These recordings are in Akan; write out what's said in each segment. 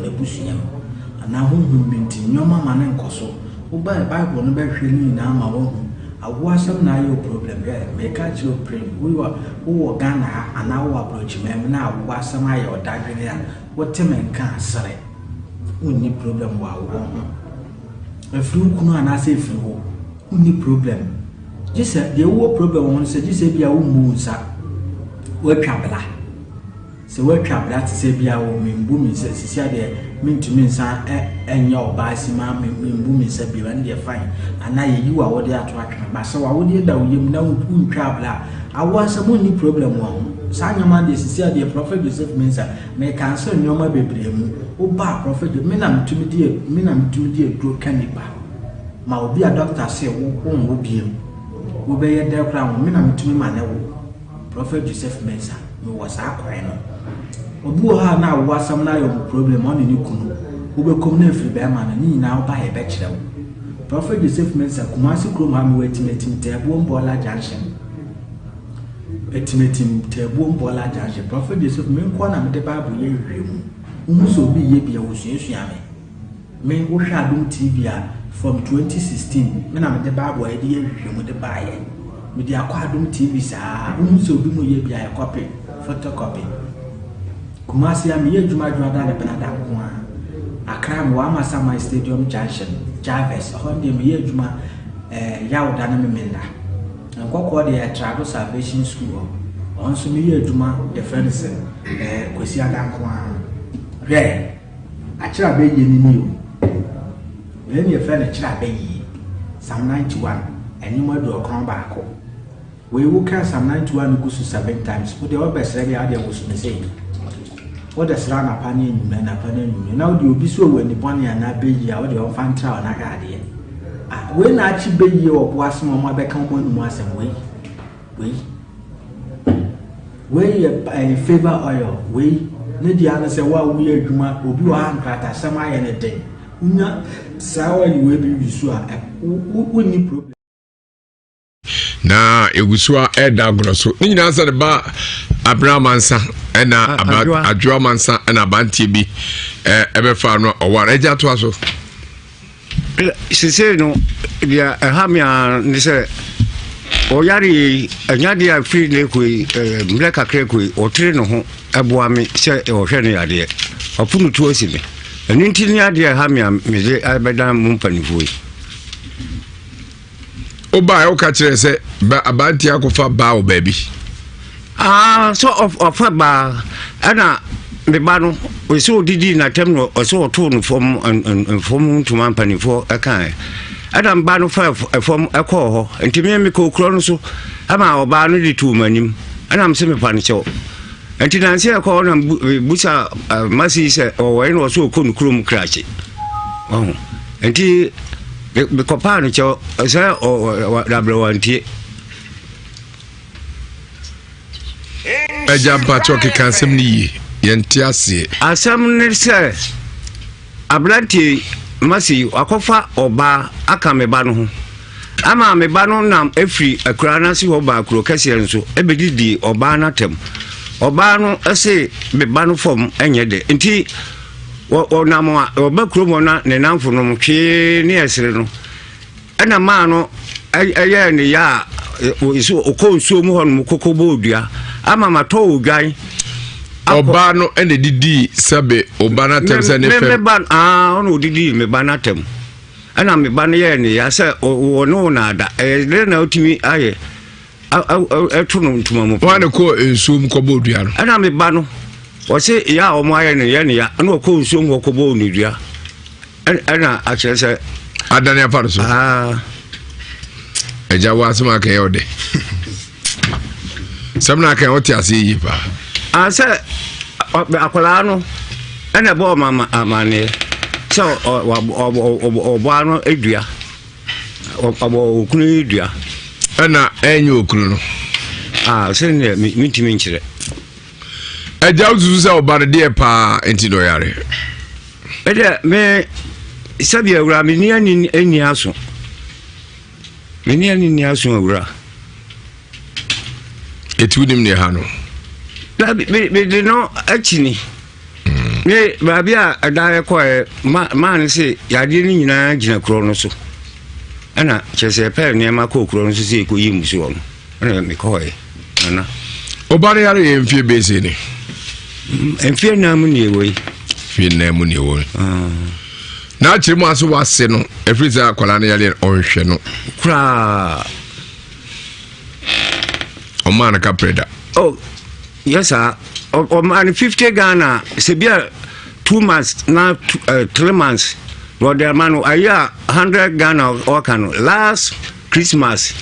n'abusua mu, anaa honhom bi nti, nneɛma ma no nkɔ so. Wobae Bible no bɛhwɛ ne nyinaa ma woahu. Awoɔ asɛm na ayɛ wo problem. Hwɛ, meka akyerɛ wo pren, wowɔ wowɔ Ghana ha anaa wowɔ aborɔkyiman mu na awoɔ asɛm ayɛ wo dadwene a, wote me nka a, sere. Wonni problem wɔ awoɔ ho. Ɛfiri wo kunu anaasɛ ɛfiri wo, wonni problem. Gye sɛ, deɛ wowɔ problem wɔ ho no sɛ, gye sɛ ebia wommu wo nsa, woatwa bra. Sɛ woatwa bra te sɛ ebia wo membu me nsa sisi adeɛ mentumi nsa nyɛ ɔbaa si ma membu me nsa bio ɛno deɛ fine anaa yɛyi wo awodeɛ ato atwene ba sɛ w'awodeɛ da wo yam na wontwa bra a awoɔ asɛm wonni problem wɔ ho saa nneɛma deɛ sisi adeɛ Prophet Joseph Mensah meka nsɛ nneɛma bebree mu woba a Prophet me na metumi di me na metumi di aduro ka nipa ma obi a doctor se wo wonwo biem wobɛyɛ dɛ koraa wo me na metumi ma ne wo Prophet Joseph Mensah, mewɔ saa kwan no. Obi wɔ hɔ a na awo asɛm no ayɛ ɔmo problem, ɔne ne kunu. Wobɛkɔ mu na afiri bɛrima no, ne nyinaa woba a yɛbɛkyerɛ wo. Prophet Joseph Mensah, Kumasi kurom ha mewɔ Atimatim Taabuom Bɔɔla Junction. Atimatim Taabuom Bɔɔla Junction. Prophet Joseph, me nkoa na mede Bible yɛ nhwehwɛmu. Wohu sɛ obi yɛ bi a, wosuasua me. Me wo hwɛ Adom TV a from 2016 me na mede bible a yɛde yɛ nhwehwɛmu de baeɛ. Mede akɔ Adom TV saa wohu sɛ obi mu yɛ bi a yɛ copy, photocopy. Kumasi a meyɛ adwuma adwuma ne benada nko a. Accra mewɔ Amasaman Stadium Junction, Jarvis, ɛhɔ deɛ meyɛ adwuma eh, Yawda ne Memenda. Nkɔkɔɔ deɛ Trado Salvation School hɔ. Ɔno nso meyɛ adwuma yɛfrɛ no sɛ eh, Kwasiada nko ara. Hwɛ! Akyerɛ abɛyie no nie o. Wei ne yɛfrɛ no kyerɛ abɛyie. Psalm 91, ɛnwom 91. Wei wo ka Psalm 91 no gu so seven times. Wo deɛ wobɛsrɛ deɛ adeɛ woso no sei. Wode srɛ anapa ne anwummerɛ, anapa ne anwummerɛ. Na wode obi so wɔ ani bɔne anaa bɛyie a wode ɔmfa ntra wo na hwɛ adeɛ. Ah, wei na akye bɛyie wɔ bo ase ma ɔmo abɛka ɔmo anum asɛm wei. Wei. Wei yɛ ɛyɛ favour oil. Wei ne deɛ ano sɛ wo a woyɛ adwuma obi wɔ ha nkratasɛm ayɛ ne den. Wonya saa oil wei bi wi so a wonni problem. Na egu so a ɛda agorɔ so ne nyinaa sɛ ne ba abena amansa ɛna adwoa amansa ɛna abanteɛ bi ɛbɛfa no ɔware agya atoa so. Sesei no, deɛ ɛha me ara ne sɛ ɔyare yi ɛnya adeɛ a firi ne kɔ yi mmerɛ kakra kɔ yi ɔtere ne ho ɛboa me sɛ ɔhwɛ ne yadeɛ ɔpo no tuo si me ɛno nti ne adeɛ ɛha me a mede abɛdan mo mpanimfoɔ yi. Wobaeɛ woka kyerɛ sɛ aberanteɛ akɔfa baa wɔ baabi. Ah, sɛ ɔfa baa ɛna me ba no ɔsɛ ɔdidi n'atɛm no ɔsɛ ɔtoo no fam fam ntoma mpanimfoɔ ɛkae ɛna me ba no fa fam ɛkɔɔ hɔ nti me mekɔɔ kuro no so ɛma ɔbaa no de too m'anim ɛna me sɛ mepa no kyɛw nti nansi ɛkɔ hɔ na busa masi sɛ ɔwɔ ɛna ɔsɛ ɔkɔ no kurom krakye ɔho nti mekɔpaa no kyɛw sɛ dabrɛ wantie. Agya mpakyɛw keka asɛm no yie yɛnte aseɛ. Asɛm ne sɛ aberanteɛ masi wakɔfa ɔbaa aka me ba no ho ama me ba no nam efiri akuraa no ase hɔ baa kuro kɛseɛ no so ebedidi ɔbaa no atɛm ɔbaa no se me ba no fam nyɛ dɛ nti ɔnam a ɔba kurom hɔ na ne namfo nom twee ne ɛsere no ɛna maa no ɛyɛɛ ne ya a ɔkɔ nsuo mu hɔ nom koko bɔ odua ama matɔ odwan. Ɔbaa no ɛna didi sɛbe ɔba no atɛm sɛ ne fɛm. Me ba aa ɔna ɔdidi me ba no atɛm ɛna me ba no yɛɛ ne ya sɛ ɔne wo naada ɛyɛ dɛ na ɔtumi ayɛ ɛto no ntoma mu. Wɔn a kɔ nsuo mu kɔbɔ dua no. Ɛna me ba no ɔse ya a wɔn ayɛ no yɛ ne ya ɛna ɔkɔ nsuo mu kɔbɔ ne dua ɛna akyerɛ sɛ. Adane afa no so. Ɛgya wɔ asɛm aka yɛ ɔdɛ. Sɛm na aka yɛ ɔte aseɛ yie paa. Sɛ akwadaa no ɛna ɛbɔ ɔma amaneɛ sɛ ɔbɔ ano dua. Ɔbɔ okunu yi dua. Ɛna ɛnyɛ okunu no. Ah, sɛdeɛ mentumi nkyerɛ. Agya wosusu sɛ ɔba no deɛ paa nti na ɔyare. Ɛdeɛ me sɛdeɛ awura me ni ani ani aso. Me ni ani ni aso awura. Eti wonim deɛ ha no. Mede no akyi ni. Ne baabi a ɛda yɛkɔɛ maa no se yadeɛ no nyinaa gyina kuro no so. Ɛna kyerɛ sɛ yɛpɛɛ nneɛma kɔɔ kuro no so sɛ yɛkɔyi mmusuo no. Ɛna mekɔɛ nana. Ɔba no yare yɛ mfie bɛsɛ ni? Mfie nan mu ne ɛwɔ yi. Mfie nan mu ne ɛwɔ yi. Ah. Na akyerɛ mu ase wase no ɛfiri sɛ akwadaa no yare ɔnhwɛ no. Koraa. Ɔmaa no kaprɛ da. Oh, yes sir. Ɔmaa no 50 Ghana sɛ bi a 2 months na 3 months na ɔde ama no ayi a 100 Ghana ɔka no last Christmas,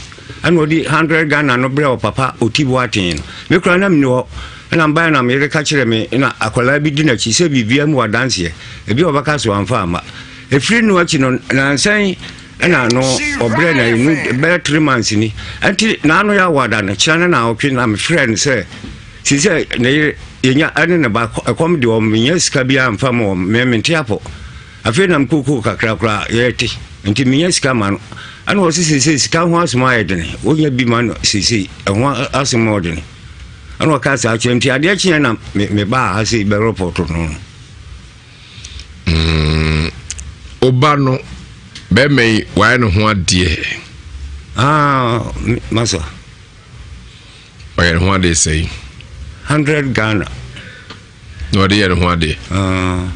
ɛna ɔde 100 Ghana no brɛ ɔpapa ɔti boaten no. Me koraa na menni hɔ, ɛna mbaeɛ na meyere ka kyerɛ me na akwadaa bi di n'akyi sɛ biribia mu wadanseɛ ebi a ɔbɛka so amfa amma. Ɛfiri no akyi no nansan ɛna no ɔbrɛ na ɛnu bɛyɛ 3 months ni. Ɛnti naano yɛ awada no kyerɛ no na ɔtwe na mefrɛ no sɛ si sɛ ne yere yɛnya ɛne ne ba ɛkɔm de wɔn, menya sika biara mfa ma wɔn, me mente apɔ. Afei na mekokoo kakra koraa yɛte nti menya sika ma no. Ɛna ɔse seesei sika ho asɛm ayɛ dene, wonya bi ma no seesei ɛho asɛm ɔdene. Ɛna ɔka saa kyerɛ nti adeɛ kyeɛ na mebaa ha sei bɛrepɔto no. Ɔba no bɛrima yi wayɛ ne ho adeɛ? Ah, masa. Ɔyɛ ne ho adeɛ sɛi? 100 Ghana. Na ɔde yɛ ne ho adeɛ? Ah,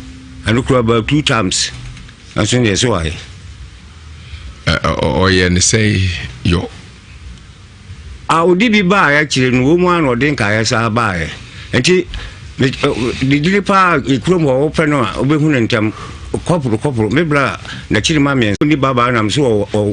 ɛno kura about two times ɛnso deɛ so wayɛ. Ɔyɛ ne sɛ yɔ? A ɔde bi baeɛ akyire no wɔ mu a na ɔde nkaeɛ saa baeɛ nti didiri paa kurom hɔ wopɛ no a wobɛhu no ntɛm kɔporo kɔporo me bra n'akyiri ma mmiɛnsa ni babaa nam so wɔ.